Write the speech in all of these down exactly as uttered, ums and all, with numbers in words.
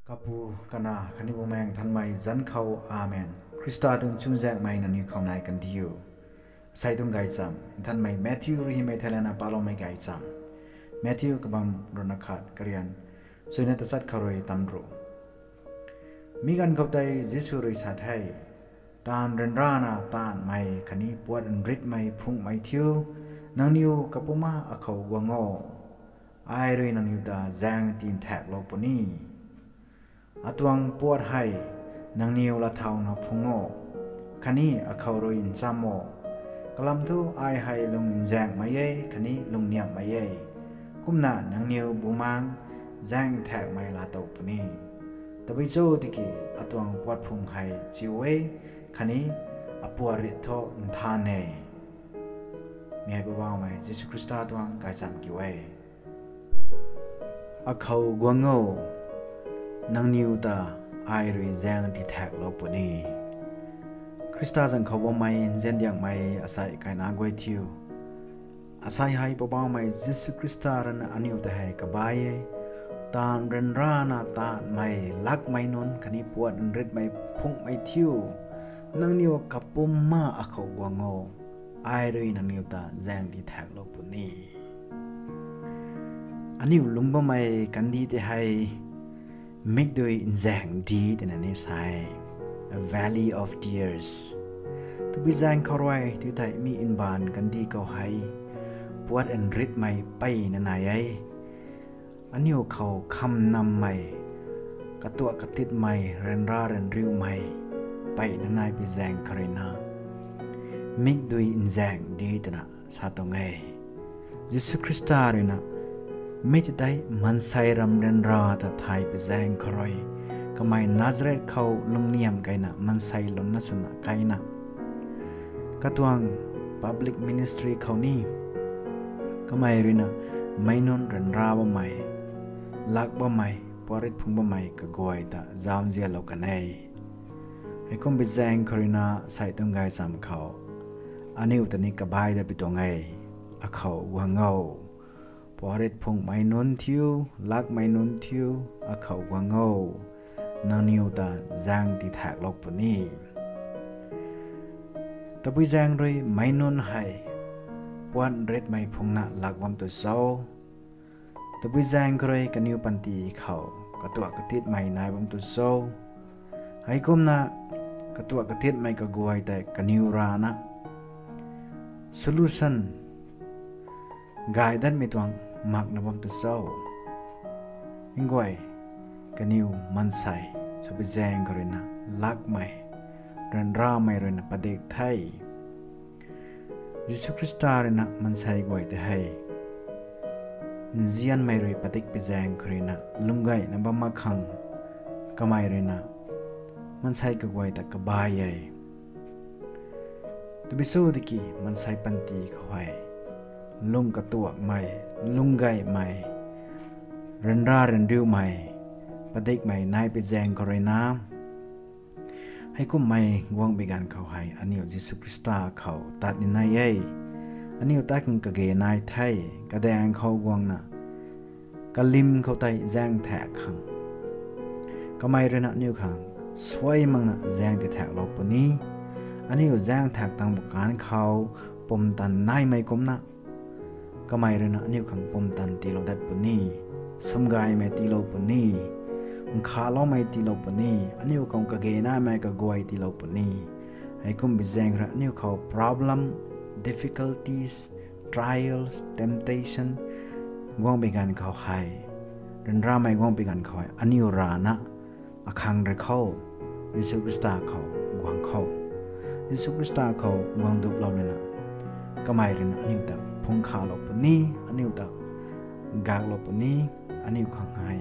Kapu, Kanac khatni Bumaengh Nthanmei zanc khou, Amen. Khrista tuang chuzaenghmei nangniw khou nai kandiu. Asei tuang gaychamv Nthanmei Matthew rui hymei theilayna paloumei gaychamv, Matthew kabamv ruhna khat, karian suina tachat khou rui tamruh. Mi ganv khou tei Jisu rui sa the, Taanv ryanrana taanvmei khatni puat nritmei phunghmei thiu, nangniw kapumc akhou guang o. Ai rui nangniw ta zaeng tithaeklou puni. Atuang puat hei nangniw latthauna phung o, khatni akhou rui ncham o. Kalam thu ai hei lung nzaenghmei e khatni lungniamhmei e. Kumna nangniw Bumaengh zaeng tithaekmei laatow puni. Tabui cho tiki atuang puat phung hei chiu e, khatni apuat rit thu nthan e. Mi hei Poubauhmei Jisu Khrista tuang gaychamv kiu e. Akhou guang o, nangniw ta ai rui zaeng tithaeklou puni. Khrista zanc khou bammei nziandiangmei asei kaina guay thiu, asei hei Poubauhmei Jisu Khrista rui na aniw ta hei kabai e, Taanv ryanrana taanvmei, lakmei nunc khatni puat nritmei phunghmei thiu, nangniw kapumc akhou guang o. Ai rui nangniw ta zaeng tithaeklou puni. Aniu lungc bammei kandih tei hei mikdui nzaeng dih twna ni sa e, a valley of tears. Tabui zaeng khou rui ti thei mi mbaanv kandih khou hei puat nritmei mpeyna nai e. Aniu khou khamnammei, katuak katitmei, ryanra ryanriumei mpeyna nai pi zaeng khou rui na mikdui nzaeng dih twna sa tuang e. Jisu Khrista rui na mi tei maansei ram ryanra ta thay pi zaeng khou rui, kamei Nazareth khou lungniamh keyna maansei lungcna swna keyna katuang public ministry khou ni kamei rui na meic nunc ryanra bammei, lak bammei, puat rit phung bammei kaguay ta zauzianlou kan e. Heikum pi zaeng khou rui na asei tuang gaychamv khou aniu ta ni kabai dat pi tuang e. Akhou guang o, puat rit phungmei nunc thiu, lakmei nunc thiu, akhou guang o, nangniw ta zaeng tithaeklou puni. Tabui zaeng rui meic nunc hei puat nritmei phungna lak bam tu cho? Tabui zaeng khou rui kaniw panty khou katuak katitmei nai bam tu cho? Heikumna katuak katitmei kaguay tei kaniw rana solution gay datmei tuang makna bam tu cho? Nguay, kaniw maansei sw pi zaeng khou rui na lakmei, ryanramei rui na padik the. Jisu Khrista rui na maansei guay tei hei nzianmei rui padik pi zaeng khou rui na lung gayna bam mak khang kamei rui na maansei kaguay ta kabai e. Tabui cho tiki maansei panty khou hei lung katuakmei, lung gaymei, ryanra ryanriumei, padikmei nai pi zaeng khou rui na, heikummei guang bi ganv khou hei aniu Jisu Khrista khou tat ni nai e. Aniu tat khang kage nai the, kadaeng khou guangna kalim khou tei zaeng thaek khang kamei rui na aniu khang suai makna zaeng tithaeklou puni. Aniu zaeng thaek tang bu kanv khou pumtan naimei kumna kamei rui na aniu khang pumtan tiilou dat puni, swmgaymei tiilou puni, nkhavloumei tiilou puni, aniu khang kage naimei kaguay tiilou puni. Heikum bi zaeng rui aniu khou problem, difficulties, trials, temptation guang bi ganv khou hei, ryanramei guang bi ganv khou hei aniu rana akhang rui khou Jisu Khrista khou guang khou, Jisu Khrista khou guang duplou lana kamei rui na aniu ta phungc khalou puni, aniu ta gaklou puni, aniu khang hei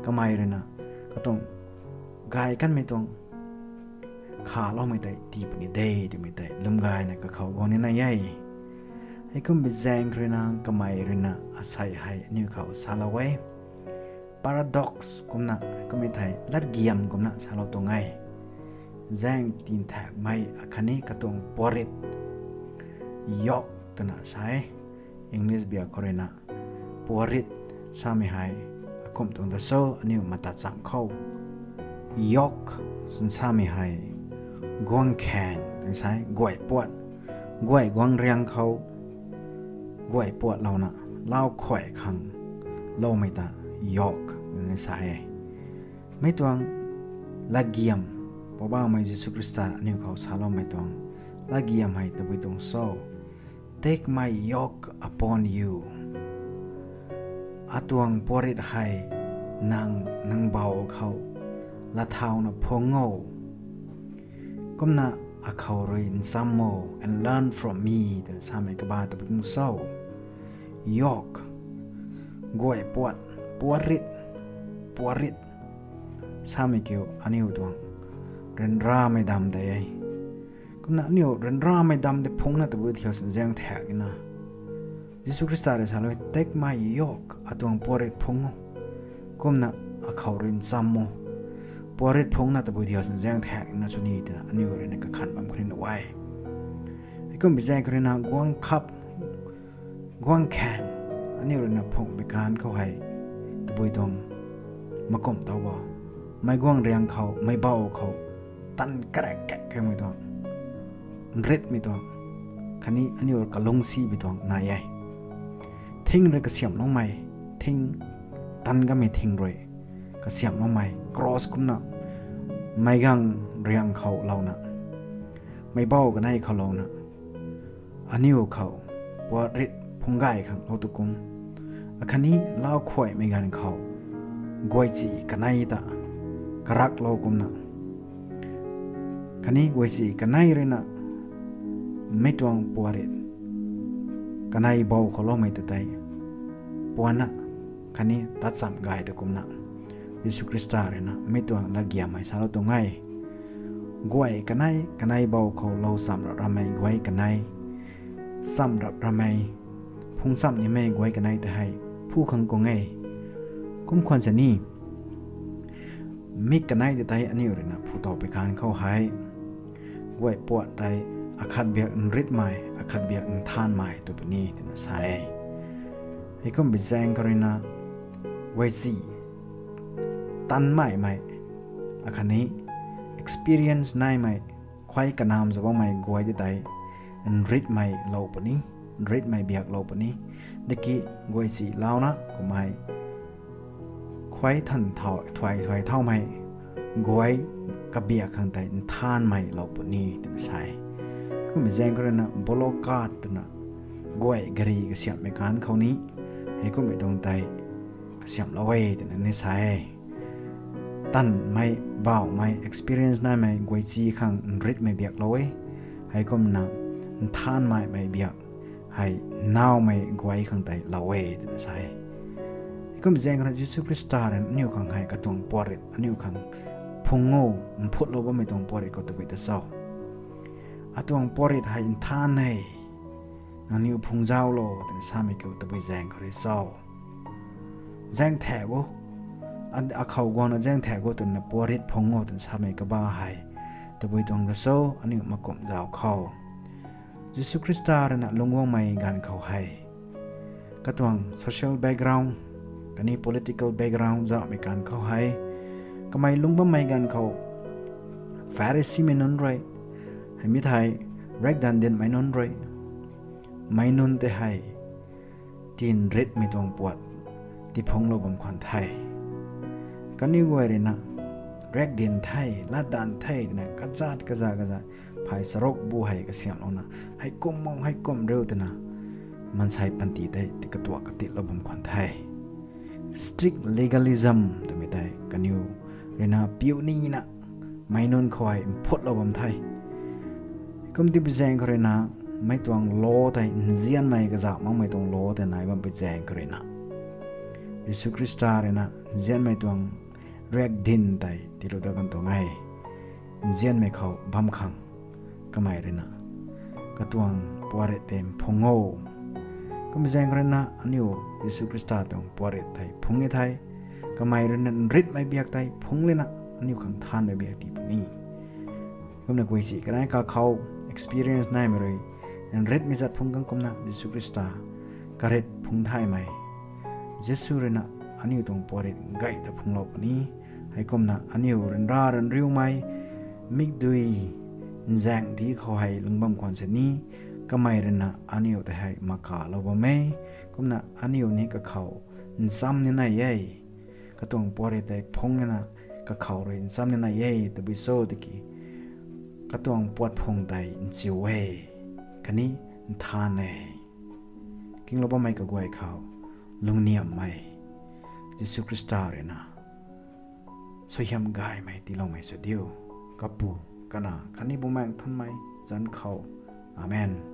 kamei rui na katuang gay kanmei tuang khavloumei tei tii puni de twmei tei lwm gayna kakhou guang ni nai e. Heikum bi zaeng khou rui na kamei rui na asei hei aniu khou salou e. Paradox kumna, kummei thei latgiam kumna salou tuang e. Zaeng tithaekmei akhatni katuang puat rit, yoke twna sa e English bia khou rui na. Puat rit samei hei akum tuang ta cho, aniu mata cham khou Yoke twna samei hei guang khaeng twna sa e, guay puat, guay guang riang khou guay puatlouna lau khuay khang loumei ta yoke twna sa e. Mi tuang latgiam, Poubauhmei Jisu Khrista aniu khou saloumei tuang latgiam hei tabui tuang cho? Take my yoke upon you. Atuang puatrit hei nang, nang bou khou lathauna phung o. Kumna akhou rui ncham o, and learn from me twna samei kaba tabui tuang cho? Yoke, guay puat, puatrit, puatrit samei kiu aniu tuang ryanramei dam tei e. Kumna aniu ryanramei dam tei phungna tabui thiu sini zaeng thak na, Jisu Khrista rui salou e, take my yoke, atuang puatrit phung o. Kumna akhou rui ncham o. Puatrit phungna tabui thiu sini zaeng thak na sw ni twna aniu rui na kakhan bam khou rui na e. Heikum bi zaeng khou rui na guang khap, guang khaeng, aniu rui na phungmei kan khou hei tabui tuang makumh tow bo. Meic guang riang khou, meic bou khou, tan karek kak kamei tuang, nritmei tuang, khatni aniu kalung simei tuang nai e. Thing rui kasiamhloumei, thing, tan kamei thing rui kasiamhloumei, cross kumna meic guang riang khou louna, meic bou kanei khou louna, aniu khou puatrit phung gay khang lou tu kum, akhatni lau khuaymei ganv khou guaychih kanei ta karaklou kumna, khatni guaychih kanei rui na mi tuang puatrit kanei bou khou loumei ta tei puanna khatni tat cham gay tu kumna, Jisu Khrista rui na mi tuang latgiam hei salou tuang e. Guay kanei, kanei bou khou lou cham rap ramei guay kanei, cham rap ramei, phung cham nimei guay kanei ta hei phu khang kung e. Kum khwan sini, mi kanei ta tei aniu rui na phu tow pui kan khou hei, guay puat tei akhat biak nritmei, akhat biak nthanmei tw puni twna sa e. Heikum bi zaeng khou rui na, guaychih tanmeimei, akhatni experience naimei, khuay kanamv zauc bammei guay ta tei nritmei lou puni, nritmei biak lou puni. Diki guaychih louna kummei khuay than thau, thuay thuay thaumei guay kabiak khang tei nthanmei lou puni twna sa e. Kummei zaeng khou rui na bolokart twna guay gari kasiamhmei kan khou ni heikummei tuang tei kasiamhlou e twna ni sa e. Tanmei, bauhmei, experience naimei guaychih khang nritmei biak lou e. Heikumna nthanmeimei biak hei nawmei guay khang tei lou e twna sa e. Heikum zaeng khou rui Jisu Khrista rui aniu khang hei katuang puatrit aniu khang phung o, mphut lou bammei tuang puatrit khou tabui ta cho? Atuang puatrit hei nthan e, nangniw phung zauc lo twna samei kiu tabui zaeng khou rui cho? Zaeng thak o, akhou guangna zaeng thak o twna puatrit phung o twna samei kaba hei tabui tuang ra cho? Aniu makumh zauc khou Jisu Khrista rui na lungc guangmei ganv khou hei, katuang social background khatni political background zauhmei ganv khou hei, kamei lungc bammei ganv khou Pharisimei nunc rui, hei mi thei riakdanv dinmei nunc rui, meic nunc tei hei tinritmei tuang puat tiphunglou bam khwan the. Kaniw guay rui na riakdanv the, latdanv the twna kazat kaza kaza, phey charuk bu hei kasiamhlouna, heikum mang heikum riu twna maansei panty tei tikatuak katitlou bam khwan the. Strict legalism twmei tei kaniw rui na piu nina meic nunc khou hei mphutlou bam the. Kum ti bi zaeng khou rui na, mei tuang law tei nzianmei kazauh makmei tuang law tei nai bam bi zaeng khou rui na, Jisu Khrista rui na nzianmei tuang riakdanv tei tiilou dat kan tuang e. Nzianmei khou bam khang kamei rui na katuang puatrit tei mphung o. Kum zaeng khou rui na aniu Jisu Khrista tuang puatrit tei phung e thei, kamei rui na nritmei biak tei phung lana aniu khang nthanmei biak tii puni. Kumna guaysi kanei kakhou experience naimei rui nritmei zat phung khang kumna Jisu Khrista karit phung thaymei, Jisu rui na aniu tuang puatrit gay ta phunglou puni. Heikumna aniu ryanra ryanriumei mikdui nzaeng di khou hei lung bam khwan sini, kamei ruina aniu tei hei makalou bam e. Kumna aniu ni kakhou ncham ni nai e. Katuang puat rui tei phungc nina kakhou rui ncham ni nai e tabui cho tiki, katuang puat phungc tei nchiu e, khatni nthan e. Kinglou bammei kaguay khou lungniammei Jisu Khrista ruina suaihiam gaymei tiiloumei sw diu. Kapu, Kanac khatni Bumaengh Nthanmei zanc khou. Amen.